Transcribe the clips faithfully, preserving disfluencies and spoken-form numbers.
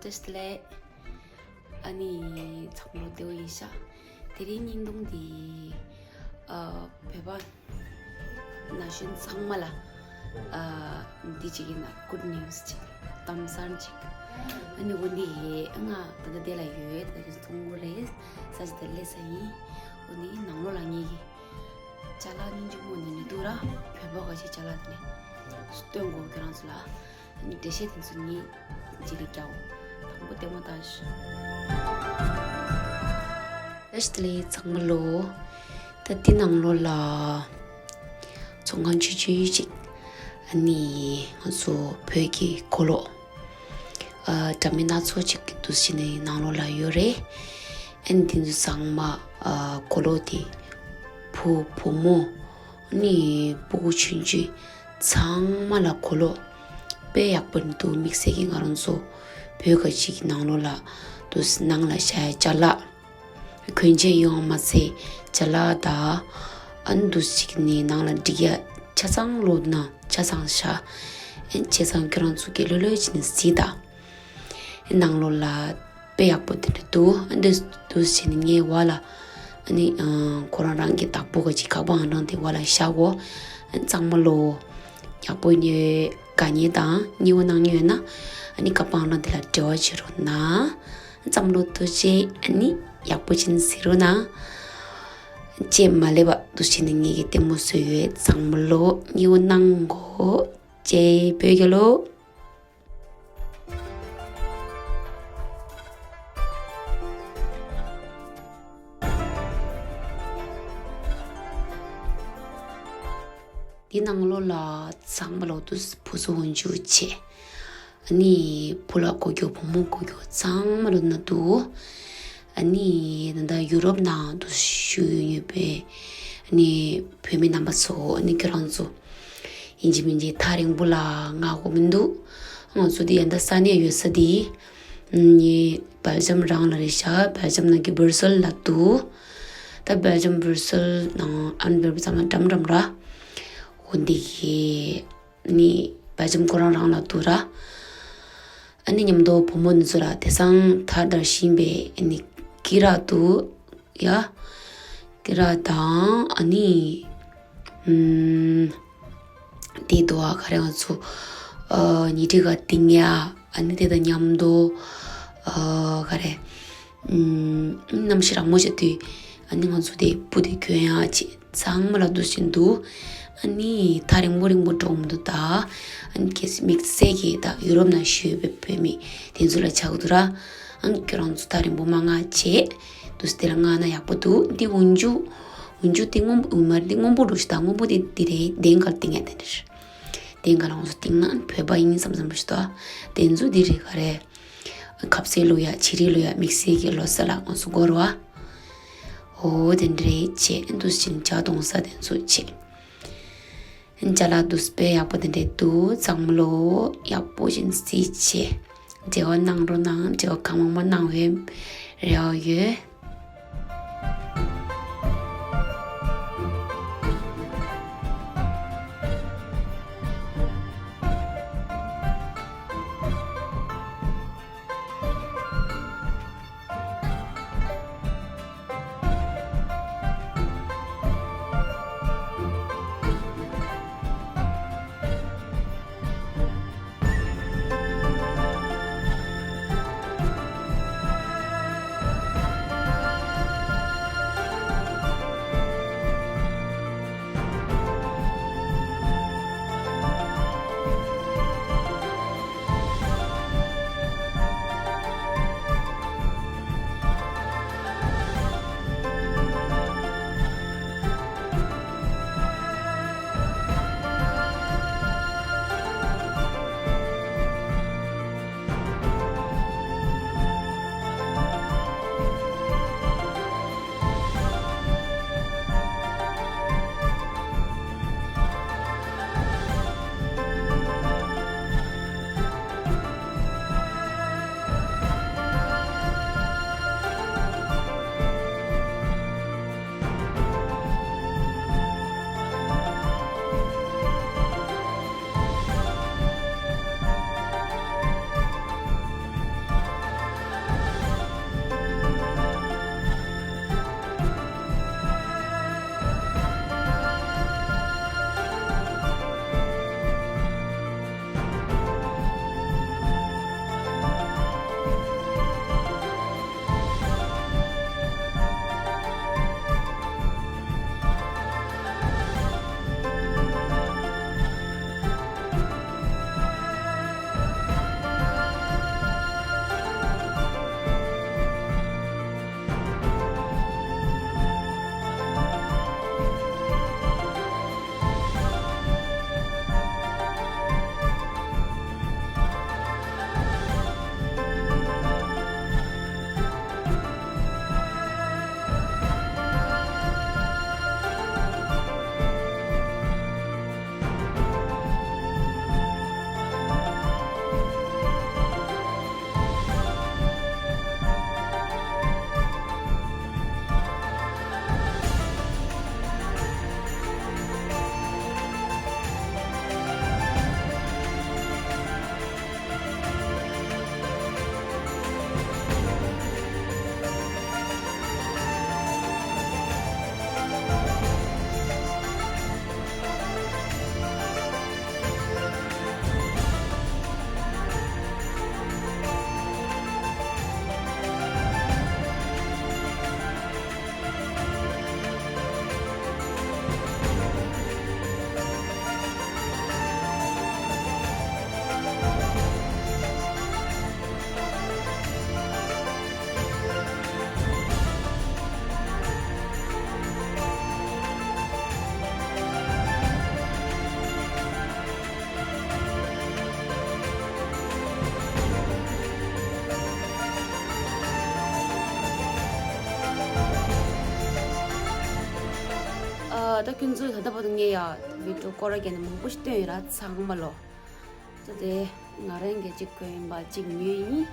བཀྲ་ཤིས་བདེ་ལེགས། ཨ་ནི་ཚང་མ་བདེ་པོ་ཡིན་ཤག་དེ་རིང་བརྙན་ཐུང་འདི་ཨ་བོད་པ་ན་གཞོན་ཚང་མ་ལ་ཨ་འདི་གཅིག་ཡིན་ན་good news གཅིག་གཏམ་གསར་གཅིག་ཨ་ནི་འོ་འདི་ཡེ་ང་ད་ལྟ་དེ་ལ་ཡོད། ད་རིང་ཐུང་ངུ་རེད། ས་ཆ་དེ་སླེབས་ས་ཡིན། འོ་འདི་ནང་ལོགས་ལ་ངེད་ཀྱི་ཅ་ལག་སྙིང་རྗེ་མོ་འདི་ནི་འདུག་ར། བོད་པ་ག་ཞིག་ཅ་ལག་དེ་ནས་སྟོན་དགོས་ཁྱོད་རང་ཚོ་ལ། འགྲེལ་བཤད་དེ་ཚོ་ངས་རྗེས་ལ་རྒྱག་འོ། དང་པོ་ལྟད་མོ་ལྟ་ཞིག་བཀྲ་ཤིས་བདེ་ལེགས་ཚང་མ་ལོ། ད་འདི་ནང་ལོགས་ལ་ཚོང་ཁང་ཆུང་ཆུང་ཞིག་ཨ་ནི་ང་ཚོ་བོད་ཀྱི་གོས་ལོག་ཨ་འདྲ་མིན་སྣ་ཚོགས་ཅིག་གི་འདུ་ཤེས་ནི་ནང་ལོགས་ལ་ཡོད་རེད། ཨ་ནི་འདི་ཚོ་ཚང་མ་ཨ་གོས་ལོག་དེ་བུ་བུ་མོ་ནི་སྤུ་གུ་ཆུང་ཆུང་ཚང་མ་ལ་གོས་ལོག་དཔེ་ཡག་པོ་འདུག་དམིགས་བསལ་གྱི་ང་རང་ཚོ་བོད་ཁ་ཅིག་གི་ནང་ལོགས་ལ་དུ་ནང་ལ་བཞག་ཡ་ཅ་ལག་གོན་ཆས་ཡོང་མ་ཚད་ཅ་ལག་དང་ཨ་ནི་འདུག་ཅིག་ནི་ནང་ལ་འགྲིག་ཡ་ཆ་ཚང་ལོག་ན་ཆ་ཚང་བཞག་ཨ་ནི་བྱས་ཙང་ཁྱོད་རང་ཚོ་གི་ལྷོད་ལྷོད་བྱས་ནས་གཟིགས་དང་། ནང་ལོགས་ལ་དཔེ་ཡག་པོ་དེ་འདྲ་འདུག་ཨ་འདི་འདུག་བྱས་ནས་ངའི་བ་ལ་ཨ་ནི་ཨ་ཁོ་རང་རང་གི་བདག་པོ་ག་ཅིག་ག་པང་རང་དེ་བ་ལ་བཞག་གོ་ཨ་ནི་ཚང་མ་ལོ་ཡག་པོ་ཉོས་དགའ་ཉེ་དང་སྙི་བོ་གནང་ཉོས་ན་ཨ་ནི་ག་པང་རང་དེ་ལ་འབྲེལ་བ་བྱེད་རོགས་གནང་། ཚང་མ་ལོ་ཐུགས་རྗེ་ཆེ། ཨ་ནི་ཡག་པོ་བྱས་ནས་གཟིགས་རོགས་གནང་། ཅེས་མ་ལེབ་པ་འདུག་བྱས་ནས་ངེད་ཀྱི་ལྟད་མོ་བཟོས་ཡོད། ཚང་མ་ལོ་སྙི་བོ་གནང་གོ་ཅེས་བོད་རྒྱལ་ལོ། འདི་ནང་ལོགས་ལ་ཚང་མ་ལོག་ཏུ་བུ་ཚོ་འོན་ཆུ་ཆེ། ཨ་ནི་བུ་ལ་གོ་རྒྱུ་བུ་མོ་གོ་རྒྱུ་ཚང་མ་ལོ་ན་འདུག་ཨ་ནི་ད་ལྟ་ཡུ་རོབ་ནང་དུ་བཞུགས་ཡོད་པའི་ཨ་ནི་བོད་མི་རྣམ་པ་ཚོ་ཨ་ནི་ཁྱོད་རང་ཚོ་ཡིན་གཅིག་མིན་གཅིག་ཐག་རིང་པོ་ལ་མངགས་དགོས་མི་འདུག་ང་ཚོ་འདི་ཡ་ད་ས་གནས་ཡོད་ས་འདི་ནི་སྦེལ་ཇམ་རང་ལ་རེད་ཤག་སྦེལ་ཇམ་ནང་གི་སྦུར་སེལ་ལ་འདུག་ད་སྦེལ་ཇམ་སྦུར་སེལ་ནང་ཨན་བེར་བུ་ཚང་མ་འགྲམ་འགྲམ་ར། འོ་འདི་གི་ནི་སྦེལ་ཇམ་ཁོ་རང་རང་ལ་འདུག་ར། ཨ་ནི་མཉམ་དུ་བུ་མོ་འདི་ཚོ་ལ་དེང་སང་ཐར་དར་བཞིན་པའི་ཨ་ནི་ཀི་ར་འདུག་ཡ། ཀི་ར་དང་ཨ་ནི་ཨུམ་དེ་འདུག་ཨ་ག་རེ་ང་ཚོ་ཨ་ཉི་ཁྲི་ག་ཏིང་ཡ་ཨ་ནི་དེ་དང་མཉམ་དུ་ཨ་ག་རེ་ཨུམ་གནམ་གཤིས་རང་མོ་བྱེད་དུས་ཨ་ནི་ང་ཚོ་དེ་སྤུ་དེ་གྱོན་ཡ་བྱེད། ཚང་མ་ལ་འདུ་བཞིན་འདུག་ཨ་ནི་ཐག་རིང་པོ་རིང་པོ་འགྲོ་མི་འདུག་ད་ཨ་ནི་གལ་སྲིད་དམིགས་བསལ་གྱིས་ད་ཡུ་རོབ་ནང་བཞུགས་པའི་བོད་མི་དེ་ཚོ་ལ་ཆགས་ཀྱི་འདུག་ར། ཨ་ནི་ཁྱོད་རང་ཚོ་ཐག་རིང་པོ་མ་མངགས་བྱེད། འདུག་སེ་དེ་ལ་མངགས་ན་ཡག་པོ་འདུག་འདི་འོན་ཆུ་འོན་ཆུ་དེ་སྔོན་པོ་མ་རེད། འདི་སྔོན་པོ་འགྲོ་ཞིག་ད་སྔོན་པོ་དེ་འདི་རེད། གདན་ག་ལ་བཏིང་ཡ་དེ་འདྲ་རེད། གདན་ག་ལ་ང་ཚོ་བཏིང་ན་བོད་པ་ཡིན་བསམ་བསམ་འགྲོ་ཞིག་ད་དེ་ཚོ་འདི་རེད་ག་རེད། ཁ་ཟས་བླུག་ཡ་ཕྱི་རིལ་བླུག་ཡ་དམིགས་བསལ་གྱི་ལོ་གསར་ལ་ང་ཚོ་འགོར་བ། འོ་དེ་འདྲ་རེད་བྱས། འདུག་སེ་ཇ་འཐུང་ས་དེ་ཚོ་བྱས། ཅ་ལག་འདུག་སེ་དཔེ་ཡག་པོ་དེ་འདྲས་འདུག་ཚང་མ་ལོ་ཡག་པོ་ཞིག་གཟིགས་བྱས། འབྲེལ་བ་གནང་རོགས་གནང་། འབྲེལ་བ་གང་མང་མང་གནང་བའི་རེ་བ་ཡོད། ད་ཁྱོད་ཚོས་ད་ལྟ་བར་དུ་ངས་ཡ་བི་ཌི་ཡོ་སྐོར་ར་རྒྱག་ནས་མང་པོ་ཞིག་བཏོན་ཡོད་ར། ཚང་མ་ལོ། ད་དེ་ང་རང་གིས་གཅིག་གོན་ཡིན་པ་གཅིག་ཉོས་ཡིན།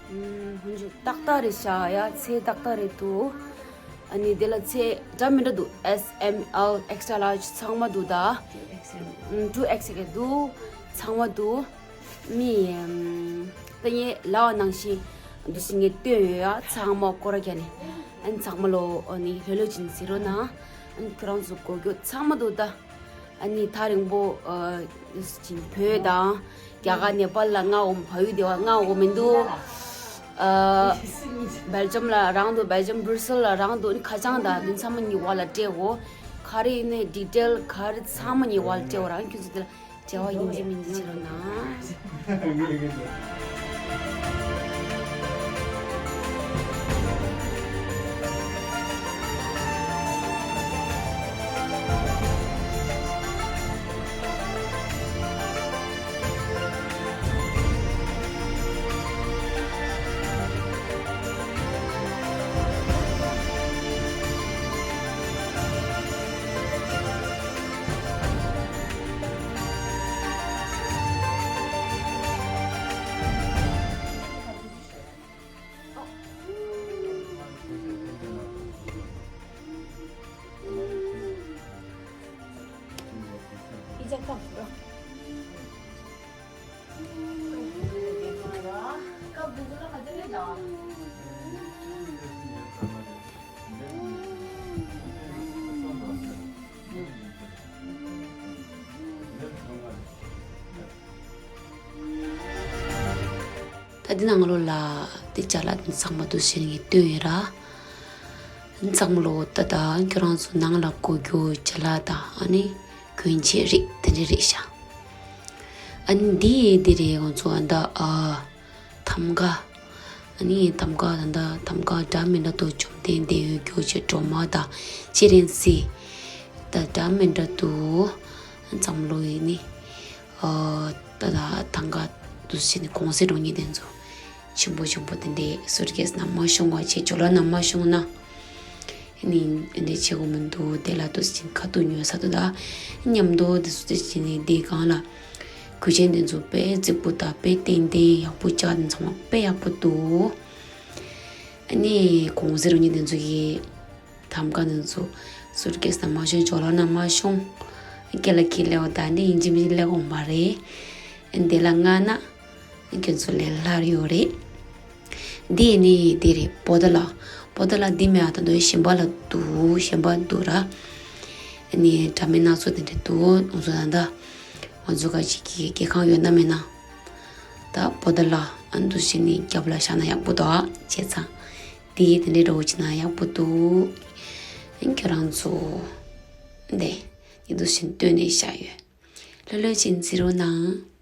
ཨུམ། ཧུན་ཇུ་ཏག་ཏག་རེད་ཤག་ཡ། ཚད་ཏག་ཏག་རེད་འདུག་ཨ་ནི་དེ་ལ་ཚད་འདྲ་མི་འདྲ་འདུག S M L extra large ཚང་མ་འདུག་ད། ཨུམ། two X L འདུག་ཚང་མ་འདུག་མི་ཨམ། ད་ངས་ལབ་པ་ནང་བཞིན་འདུག་སེ་ངས་བཏོན་ཡོད་ཡ། ཚང་མ་སྐོར་ར་རྒྱག་ནས། ཨ་ནི་ཚང་མ་ལོ། ཨ་ནི་ལྷོད་ལྷོད་བྱས་ནས་གཟིགས་རོགས་གནང་། ཨ་ནི་ཁྱོད་རང་ཚོ་དགོས་རྒྱུ་ཚང་མ་འདུག་ད། ཨ་ནི་ཐག་རིང་པོ། ཨ། འདུག་སེ་བྱས་ནས་བོད་དང་རྒྱ་གར་ནེ་པཱལ་ལ་མངགས་འོང་། ཕ་ཡུལ་དེ་བ་མངགས་འོང་མི་འདུག་ཨ། སྦེལ་ཇམ་ལ་རང་འདུག་སྦེལ་ཇམ་བྷུ་རུ་སེལ་ལ་རང་འདུག་ཨ་ནི་ཁ་བྱང་དང་དེ་ཚང་མ་ངའི་འོག་ལ་སྤྲད་འོ། ག་རེ་ཡིན་ནའི་ཌི་ཊེལ་ག་རེ་ཚང་མ་ངའི་འོག་ལ་སྤྲད་འོ། རང་ཁྱོད་ཚོ་དེ་ལ་འབྲེལ་བ་ཡིན་གཅིག་མིན་གཅིག་བྱེད་རོགས་གནང་། ད་འདི་ནང་ལོགས་ལ་དེ་ཅ་ལག་དེ་ཚང་མ་འདུག་སེ་ངས་བཏོན་ཡོད་ར། ཚང་མ་ལོ་ད་ད་ཁྱོད་རང་ཚོ་ནང་ལ་དགོས་རྒྱུ་ཅ་ལག་དང་ཨ་ནི་གྱོན་ཆས་རིགས་དེ་འདྲ་རེད་ཤག་ཨ་ནི་འདི་འདི་རེད། ང་ཚོ་ཨ་ད་ཨ། ཐམ་ག་ཨ་ནི་ཐམ་ག་ད་ད་ཐམ་ག་འདྲ་མི་འདྲ་འདུག་བཅོམ་ལྡན་འདས་འོད་སྐྱོ་ཆེ་སྒྲོལ་མ་དང་སྤྱན་རས་གཟིགས་ད་འདྲ་མི་འདྲ་འདུག་ཚང་མ་ལོ་ཡིན་ནི། ཨ་ད་ད་ཐང་ག་འདུག་སེ་བྱས་ནས་གོང་ཚད་འགྲོ་མཁན་དེ་ཚོ་ཆེན་པོ་ཆེན་པོ་དེ་འདྲའི་སུཊ་ཀེས་ནང་མ་ཤོང་བ་བྱས། ཇོ་ལ་ནང་མ་ཤོང་ན། ཨ་ནི་འདི་འདྲ་བྱེད་དགོས་མི་འདུག་དེ་ལ་འདུག་སེ་བྱས་ནས་ཁ་ཐུག་ཉོ་ས་འདུག་ད་མཉམ་དུ་དེ་ཚོ་དེ་བྱས་ནས་དེ་སྒང་ལ་གོས་ཆེན་དེ་ཚོ་དཔེ་རྫིག་པོ་དང་དཔེ་ཏན་ཏན་ཡག་པོ་ཅག་དེ་ཚང་མ་དཔེ་ཡག་པོ་འདུག་ཨ་ནི་གོང་ཚད་འགྲོ་མཁན་དེ་ཚོ་གི་ཐམ་ག་དེ་ཚོ་སུཊ་ཀེས་ནང་མ་ཤོང་། ཇོ་ལ་ནང་མ་ཤོང་། སྐེ་ལ་འཁྱེར་སླེབས་པ་ད་འདི་ཡིན་གཅིག་མིན་གཅིག་སླེབས་འོང་བ་རེད། འདི་ལ་མངགས་ན་ཁྱོད་ཚོ་ལས་སླ་ཡོད་རེད། འདི་ནི་འདི་རེད། པོ་ཏ་ལ། པོ་ཏ་ལ་འདི་མེད་ཨ། ད་དུང་གཞན་པ་ལ་འདུག་གཞན་པ་འདུག་ར། ཨ་ནི་འདྲ་མིན་སྣ་ཚོགས་དེ་འདྲ་འདུག་ང་ཚོ་ད་ལྟ་ང་ཚོ་ག་ཅིག་གི་སྐྱེ་ཁང་ཡོད་ན་མེད་ན། ད་པོ་ཏ་ལ་ཨ་འདུག་སེ་བྱས་ནས་རྒྱབ་ལ་བཞག་ན་ཡག་པོ་འདུག་ཨ། བྱས་ཙང་དེ་དེ་འདྲའི་འདྲ་བོ་བྱས་ན་ཡག་པོ་འདུག་ཨ་ཁྱོད་རང་ཚོ་འདི་འདི་འདུག་སེ་བྱས་ནས་བཏོན་ནས་བཞག་ཡོད། ལྷོད་ལྷོད་བྱས་ནས་གཟིགས་རོགས་གནང་།